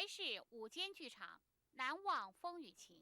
視午間劇場《難忘風雨情》。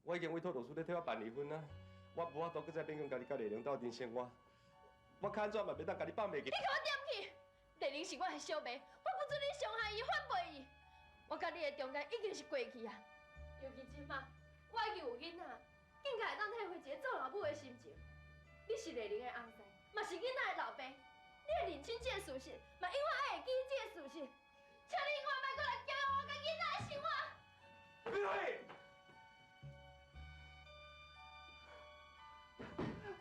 我已經委託律師咧替我辦離婚啊！我無法度閣再勉強家己佮麗玲鬥陣生活，我較按怎嘛袂當共你放袂記。你共我點去！麗玲是我的小妹，我不准你傷害伊、反背伊。我佮你的中間已經是過去啊！尤其這擺，我已經有囡仔，更加會當體會一個做老母的心情。你是麗玲的翁婿，嘛是囡仔的老爸，你會認清這個事實，嘛永遠愛會記這個事實。請你永遠莫閣來攪擾我佮囡仔的生活。美惠，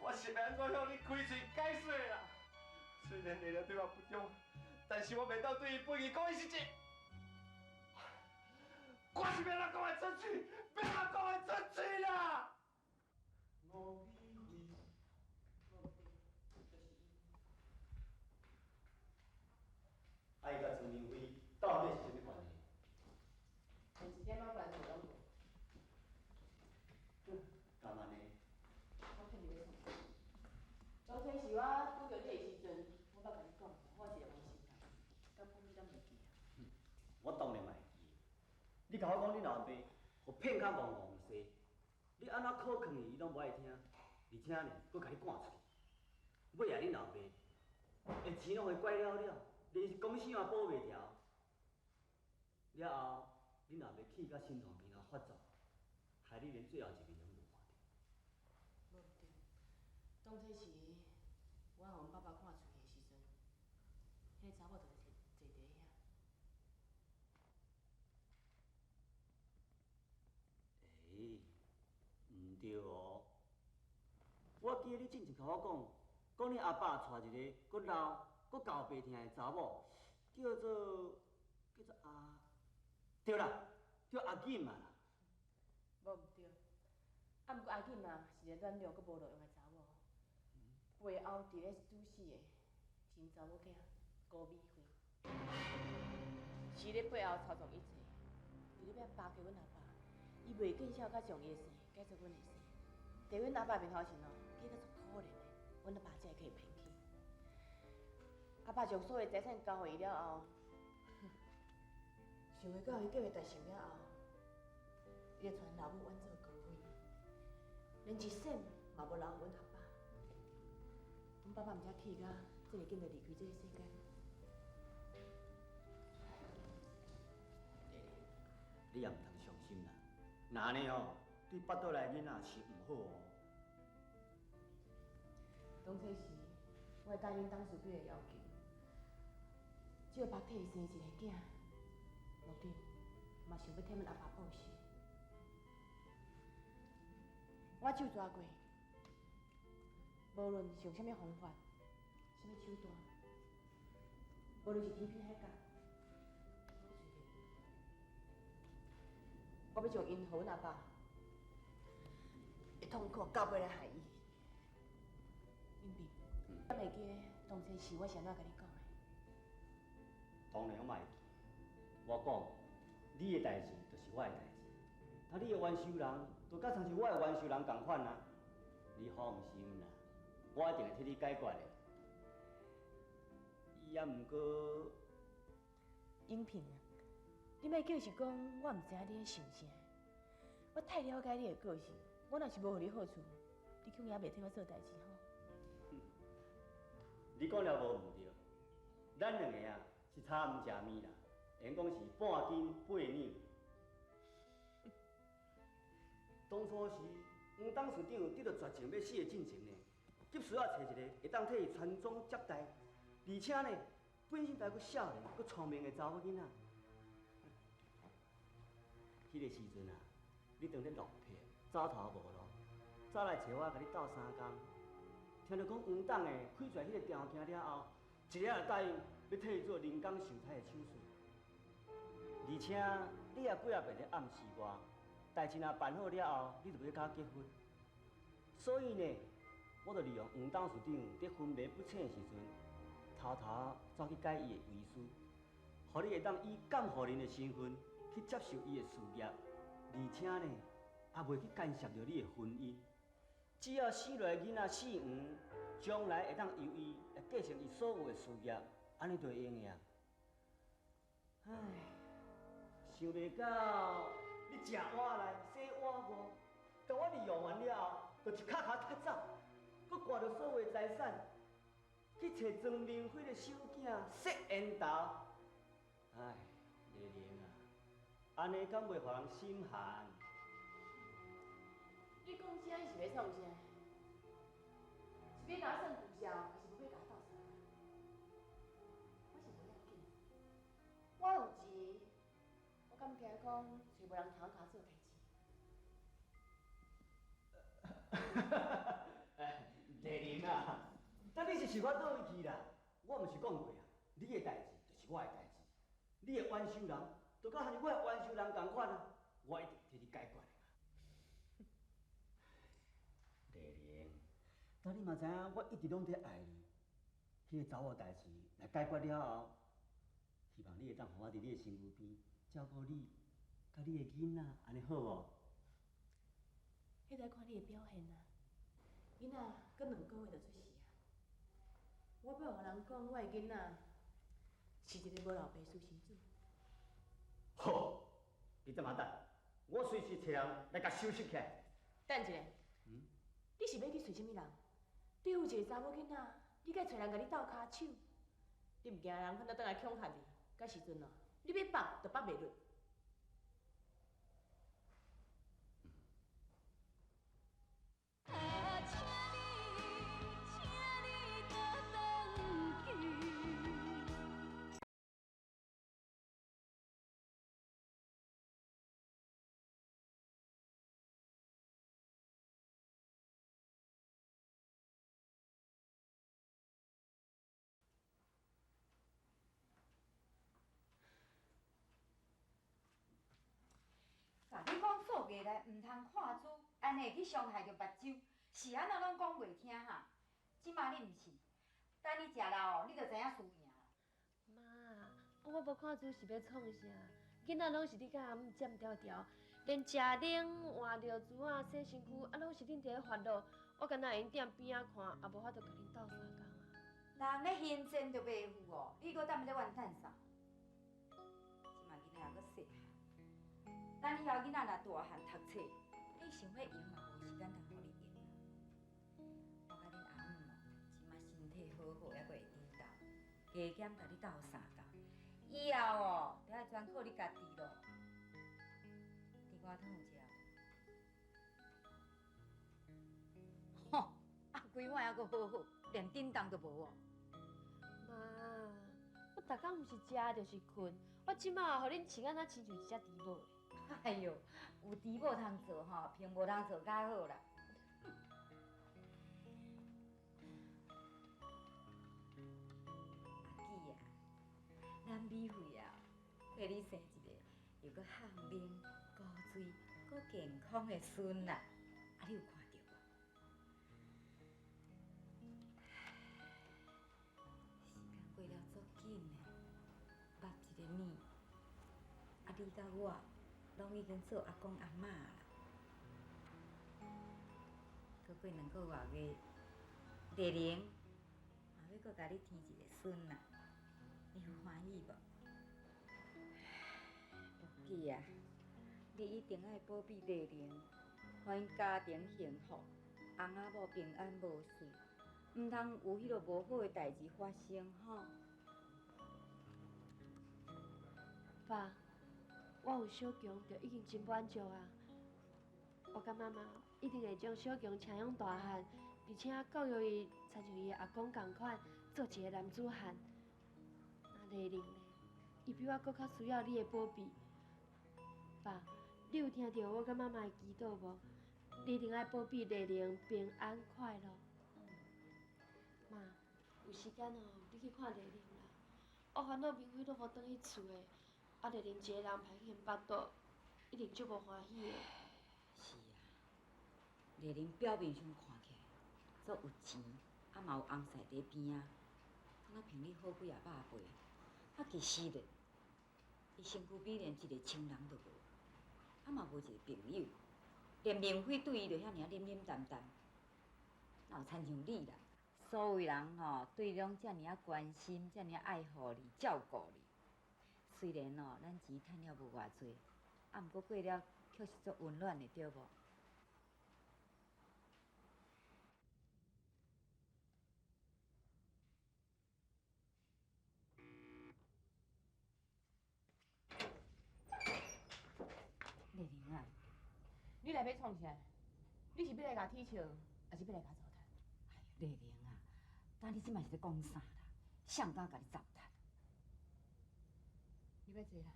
我是欲按怎向你開喙解釋啦？雖然麗玲對我不忠，但是我袂當對伊背義講伊是一個。我是欲按怎講會出喙，欲按怎講會出喙啦？吳美惠，啊，伊佮庄明辉到底是啥物關係？連一點仔關係攏無。敢按呢？我騙你欲創啥？當初是我拄著你的時陣，我捌共你講，我是一個無心人，敢講你敢袂記啊？我當然嘛會記。你共我講，恁老爸予騙甲戇戇西，你按怎苦勸伊，伊攏無愛聽，而且呢，閣共你趕出去。尾仔恁老爸，的錢攏予伊拐了了，連公司嘛保袂牢。了後，恁老爸氣甲心臟病仔發作，害你連最後一面攏無看著。無毋對，當初時我予阮爸爸趕出去的時陣，彼個查某就坐佇遐。欸，毋對哦！我記得你進前共我講，講你阿爸娶一個閣老閣厚白疼的查某，叫做阿，對啦，叫阿錦啊啦。無毋對，啊，毋過阿錦啊是一個軟弱閣無路用的查某，背後佇咧主使的是𪜶查某囝高美惠，是咧背後操縱一切，佇咧欲巴結阮阿爸，伊袂見笑，佮將伊的姓改做阮的姓，佇阮阿爸面頭前哦，假甲足可憐的，阮阿爸才會去騙去。阿爸將所有財產交予伊了後，想袂到伊結會大成了後，伊就傳老母遠走高飛，連一仙嘛無留予阮阿爸。阮爸爸毋知氣甲這麼緊就離開這個世間。麗玲，你也毋通傷心啦，若按呢吼，對腹肚內囡仔是毋好哦。當初時，我會答應董事長的要求，只要爸替伊生一个囝，目的嘛想欲替阮阿爸報仇。我咒抓過，無論是用啥物方法，啥物手段，无论是天边海角，我欲将𪜶予阮阿爸的痛苦到尾来害伊。英平，敢会记得当初是我是按怎共你讲的？当然我嘛会记。我讲，你的代志就是我的代志，啊，你的冤仇人，就佮亲像我的冤仇人仝款啊。你放心啦，我一定会替你解决的。伊也毋过，英平啊，你莫叫是讲我毋知影你咧想啥。我太了解你的个性，我若是无予你好处，你恐也袂替我做代志吼。你讲了无毋对，咱两个啊是差毋食面啦，会用讲是半斤八两。当初时，黄董事长得到绝症欲死的进前呢，急需要揣一个会当替伊传宗接代，而且呢，本身就阁少年、阁聪明的查某囡仔。彼个时阵啊，你当咧落魄，走投无路，走来揣我，共你斗相共。听著讲黄董的开出来彼个条件了后，一下就答应欲替伊做人工受胎的手术。而且你也几仔遍咧暗示我，代志若办好了后，你就欲佮我结婚。所以呢，我就利用黄董事长伫昏迷不醒的时阵，偷偷走去改伊的遗书，予你会当以监护人的身份去接受伊的事业，而且呢，也袂去干涉著你的婚姻。只要生落来囡仔姓黄，将来会当由伊来继承伊所有的事业，按呢就会用的啊。唉，想袂到你食碗内洗碗外，共我利用完了后，就一跤跤踢走，阁挂著所有的财产，去揣庄明辉的小囝谢延头。唉，丽玲啊，按呢敢袂予人心寒？你讲这是欲创啥？是欲共我算旧账，还是欲共我斗相共？我是无要紧，我有钱，我敢惊讲揣无人通共我做代志？哎，丽玲啊，那你是想我佗位去啦？我毋是讲过啊，你的代志就是我的代志，你的冤仇人就佮亲像我的冤仇人仝款啊，我一定替你解决的嘛。丽玲，那你嘛知影，我一直拢伫爱你。彼个查某代志来解决了后，希望你会当予我伫你的身躯边照顾你，佮你的囡仔，按呢好无？彼得看你的表现啊，囡仔阁两个月就出世啊。我欲予人讲，我的囡仔是一个无老爸私生子。好，你这马等，我随时揣人来共收拾起来。等一下，你是欲去揣啥物人？对付一个查某囡仔，你该揣人共你斗跤手？你毋惊人反倒转来恐吓你？到时阵哦，你欲放都放袂落。啊，请你，请你倒转去。甲你讲数月来毋通看书，按呢会去伤害著目睭，是按怎拢讲袂听哈。这马你毋信，等你食了哦，你就知影输赢啦。妈，我无看书是欲创啥？囡仔拢是你佮阿姆占条条，连食奶、换尿苴仔、洗身躯，啊，拢是恁伫咧烦恼。我敢若会用踮边仔看，也无法度共恁斗相共啊。人咧行政就袂赴哦，你阁踮咧怨叹啥？这马囡仔犹阁细汉，等以后囡仔若大汉读册，你想欲闲嘛无时间通予你闲啊。我佮恁阿姆哦，这马身体好好，犹阁会振动，加减共你斗相共。以后哦，就爱全靠你家己咯。甜瓜汤有食无？吼，啊，规碗犹阁好好，连振动都无哦。妈，我逐工毋是食就是睏，我这马予恁穿按怎亲像一只猪母咧。哎哟，有猪母通做吼，比无通做较好啦。替你生一个又閣向奶、古錐、閣健康的孙啦。啊，你有看著無？时间过了足紧的，目一个暝，啊，你佮我拢已经做阿公阿嬷啦。阁过两个外月，丽玲嘛欲阁共你添一个孙啦，你有欢喜无？无记啊，你一定爱保庇丽玲，予𪜶家庭幸福，翁仔某平安无事，毋通有彼落无好的代志发生吼。爸，我有小强就已经真满足啊。我佮妈妈一定会将小强请养大汉，而且教育伊亲像伊的阿公仝款，做一个男子汉。那丽玲呢？伊比我阁较需要你的保庇。爸，你有听著我佮妈妈的祈祷无？你一定爱保庇丽玲平安快乐。妈，有时间哦，你去看丽玲啦。我烦恼明辉拢无转去厝的，啊丽玲一个人歹去腹肚，一定足无欢喜的。是啊，丽玲表面上看起来足有钱，啊嘛有翁婿伫边仔，敢若评你好几仔百倍，啊其实咧，伊身躯边连一个亲人都无，啊嘛无一个朋友，连明辉对伊就遐尔仔冷冷淡淡，哪有亲像你啦？所有人吼对你拢遮尔仔关心，遮尔仔爱护你、照顾你。虽然哦，咱钱趁了无偌济，啊，毋过过了却是足温暖的，对无？丽玲啊，你来欲创啥？你是欲来共铁笑，抑是欲来共糟蹋？哎呦，丽玲啊，敢你这摆是咧讲啥啦？谁敢共你糟蹋？你欲坐啦。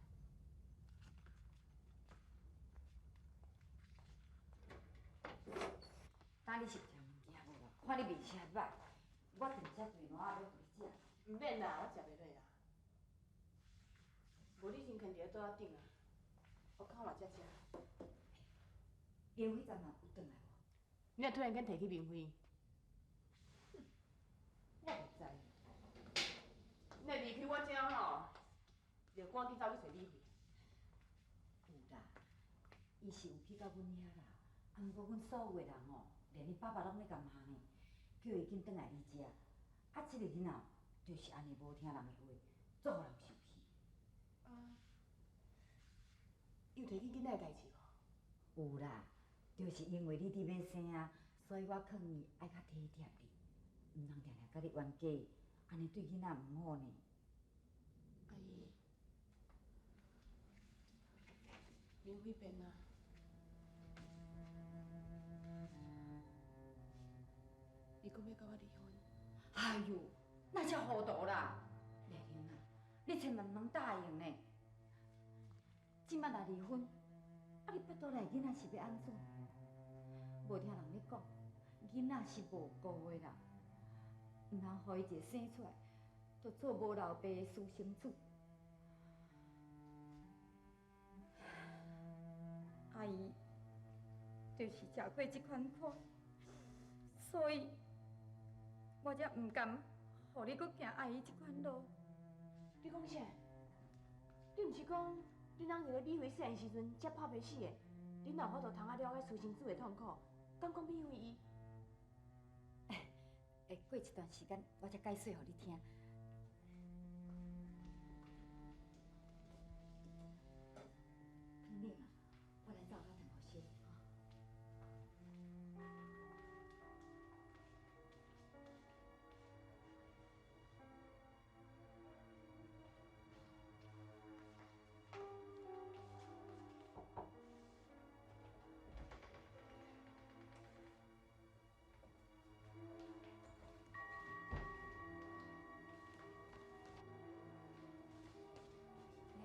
敢你是有食物件无啦？看你面色歹，我订遮济烂仔欲予你食。毋免啦，我食袂落啦。无你先囥伫咧桌仔顶啊，我较晚才食。明辉昨晚有转来无？你若突然间提起明辉，哼，我毋知。你若离开我这吼，就赶紧走去揣美惠。有啦，伊是有去到阮遐啦，啊，毋过阮所有的人哦，连伊爸爸拢咧共骂呢，叫伊紧转来你遮。啊，这个囡仔就是按呢无听人的话，足予人受气。啊，伊有提起囡仔的代志无？有啦，就是因为你伫欲生啊，所以我劝伊爱较体贴你，毋通定定佮你冤家，按呢对囡仔毋好呢。阿姨，明辉变啊。伊讲欲佮我离婚。哎哟，哪遮糊涂啦！丽玲啊，你千万毋通答应呢。这摆若离婚，啊你腹肚内囡仔是欲按怎？无听人咧讲，囡仔是无辜的啦，毋通予伊一个生出来，就做无老爸的私生子。阿姨就是食过这款苦，所以我才毋甘予你阁行阿姨这款路。你讲啥？你毋是讲恁翁伫咧美惠细汉时阵才拍袂死的？恁哪有法度通啊了解私生子的痛苦？敢讲美惠伊？会过一段时间，我才解释予你听。汤冷啊，我来走较汤予烧。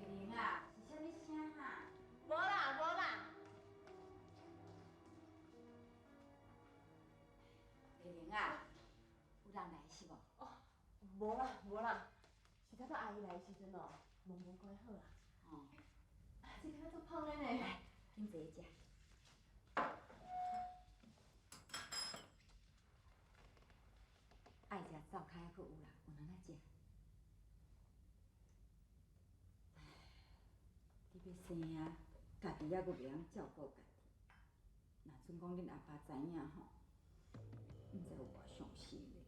丽玲啊，是啥物声哈？无啦，无啦。丽玲啊，有人来是无？哦，无啦，无啦，是拄仔阿姨来的时阵哦，门无关好啊。哦，吼。这敢足芳的呢。来，紧坐食。爱食灶跤还阁有啦，有哪仔食？你欲生啊，家己犹阁袂晓照顾家己。若准讲恁阿爸知影吼，毋知有偌伤心咧。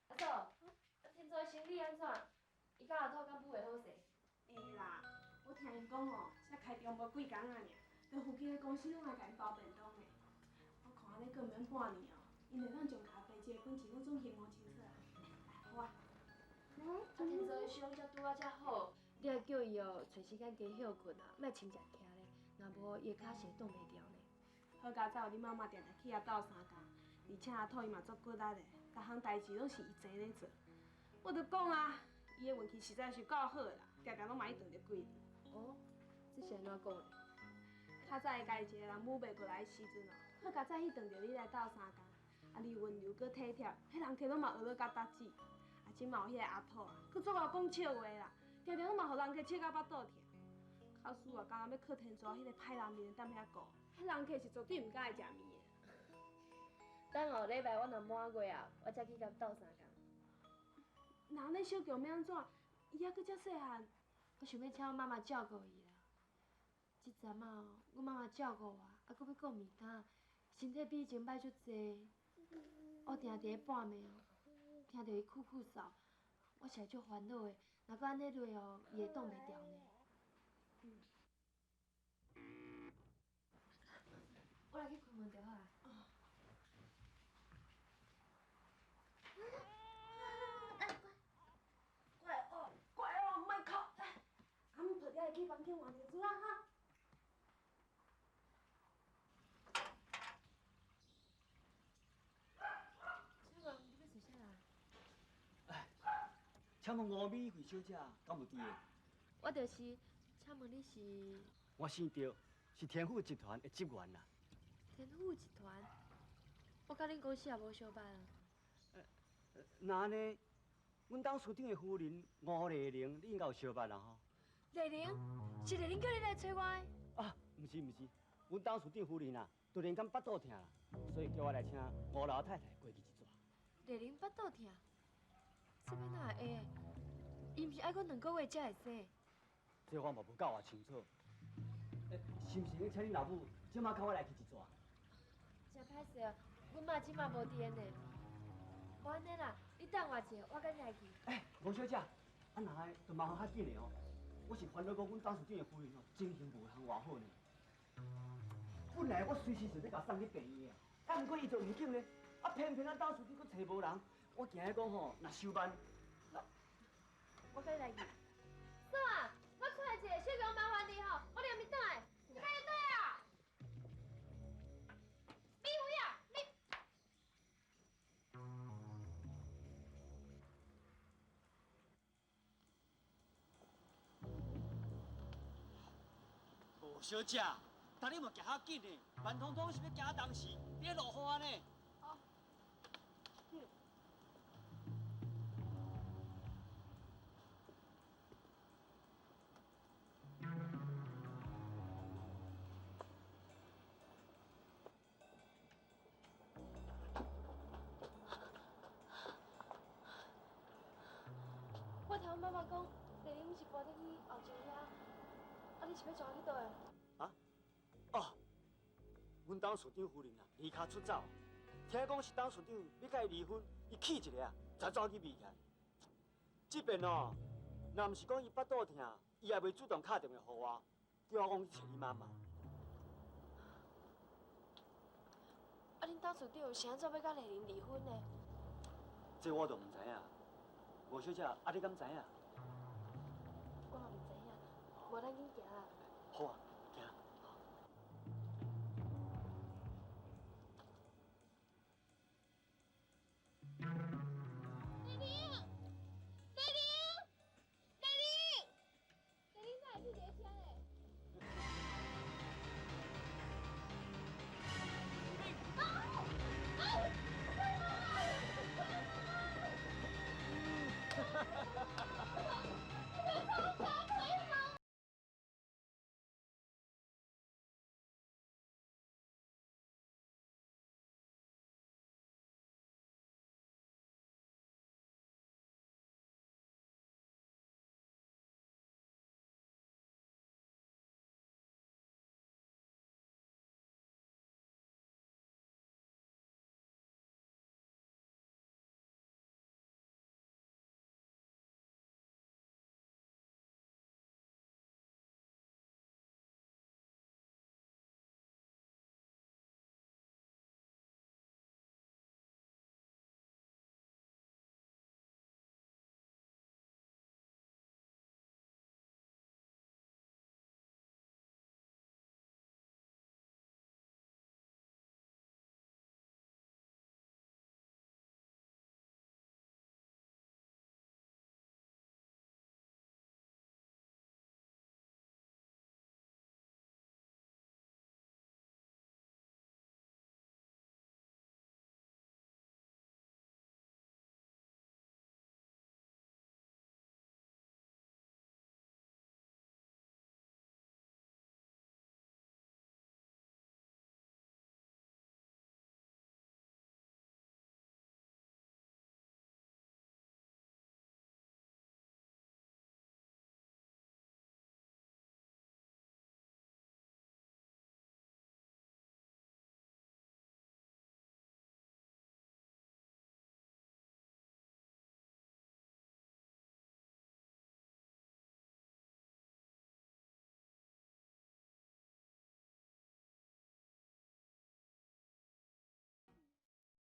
阿嫂，天祖的生理按怎？伊佮阿土敢舞会好势？会啦，我听𪜶讲哦，才开张无几工仔尔，佇附近的公司拢来共𪜶包便当的。我看按呢阁毋免半年哦，𪜶会当将咖啡这个本钱拢总还清楚啊。来，好啊。啊，天祖的伤才拄仔才好，你爱叫伊哦，揣时间加歇睏啊，莫穿食徛咧，若无伊的跤是会挡袂牢呢。好佳哉有恁妈妈定定去遐斗相共，而且阿土伊嘛足骨力的，逐项代志拢是伊齐咧做。我就讲啊，伊的运气实在是够好的啦，定定拢嘛去撞著贵人。哦，这是按怎讲的？较早伊家己一个人舞袂过来的时阵哦，好佳哉去撞著你来斗相共，啊你温柔阁体贴，彼人客拢嘛学咧甲得志。啊，这马有彼个阿土啊，阁足𠢕讲笑话啦，定定拢嘛予人客笑甲腹肚疼。假使啊，敢若欲靠天主彼个歹人面踮遐顾，彼人客是绝对毋敢来食面的。等后礼拜我若满月啊，我才去共斗相共。那按呢小强欲按怎？伊犹阁遮细汉。我想欲请阮妈妈照顾伊啦。这阵仔哦，阮妈妈照顾我，啊，阁欲顾物件，身体比以前歹足济。我定伫咧半暝哦，听著伊哭哭嗽，我实在足烦恼的。若阁按呢落哦，伊会挡袂牢呢。我来去开门就好啊。乖哦，乖哦，莫哭。来，阿姆抱你来去房间换尿苴仔哈。请问你欲找啥人？哎，请问吴美惠小姐敢有伫的？我就是，请问你是？我姓赵，是天府集团的职员啦。天府集团，我佮恁公司也无相捌啊。那按呢，阮董事长的夫人吴丽玲，你应该有相捌啦吼？丽玲，是丽玲叫你来揣我的？啊，毋是毋是，阮董事长夫人啊，突然间腹肚疼啦，所以叫我来请吴老太太过去一逝。丽玲腹肚疼，这欲哪会？伊毋是爱阁两个月才会生？这我嘛无够偌清楚。欸，是毋是欲请恁老母这马共我来去一逝？真歹势哦，阮妈这马无伫的呢。无按呢啦，你等我一下，我佮你来去。欸，吴小姐，啊若会就麻烦较紧的哦。我是烦恼讲阮董事长的夫人哦，情形无通偌好呢。本来我随时就欲共送去病院的，啊，毋过伊就毋肯咧，啊，偏偏咱董事长阁揣无人，我惊伊讲吼，若收慢，我佮你来去。嫂啊，我出来一下，小强麻烦你吼，我连咪转来，你快点转啊！美惠啊，你。吴小姐，但你嘛行较紧的，慢吞吞是欲行东市，伫咧落雨按呢。哦。我头毛講麗玲是搬轉去後洲遐，啊你是欲帶我去佗位？啊？哦，阮董事長夫人啊，離家出走，聽講是董事長欲佮伊離婚，伊氣一下啊，才走去避起來。這邊哦，若毋是講伊腹肚疼，伊也袂主動敲電話予我，叫我講去揣你媽媽。啊，恁董事長是按怎欲佮麗玲離婚的？這我就毋知影。吳小姐，啊你敢知影？我嘛毋知影，無咱緊行啦。好啊。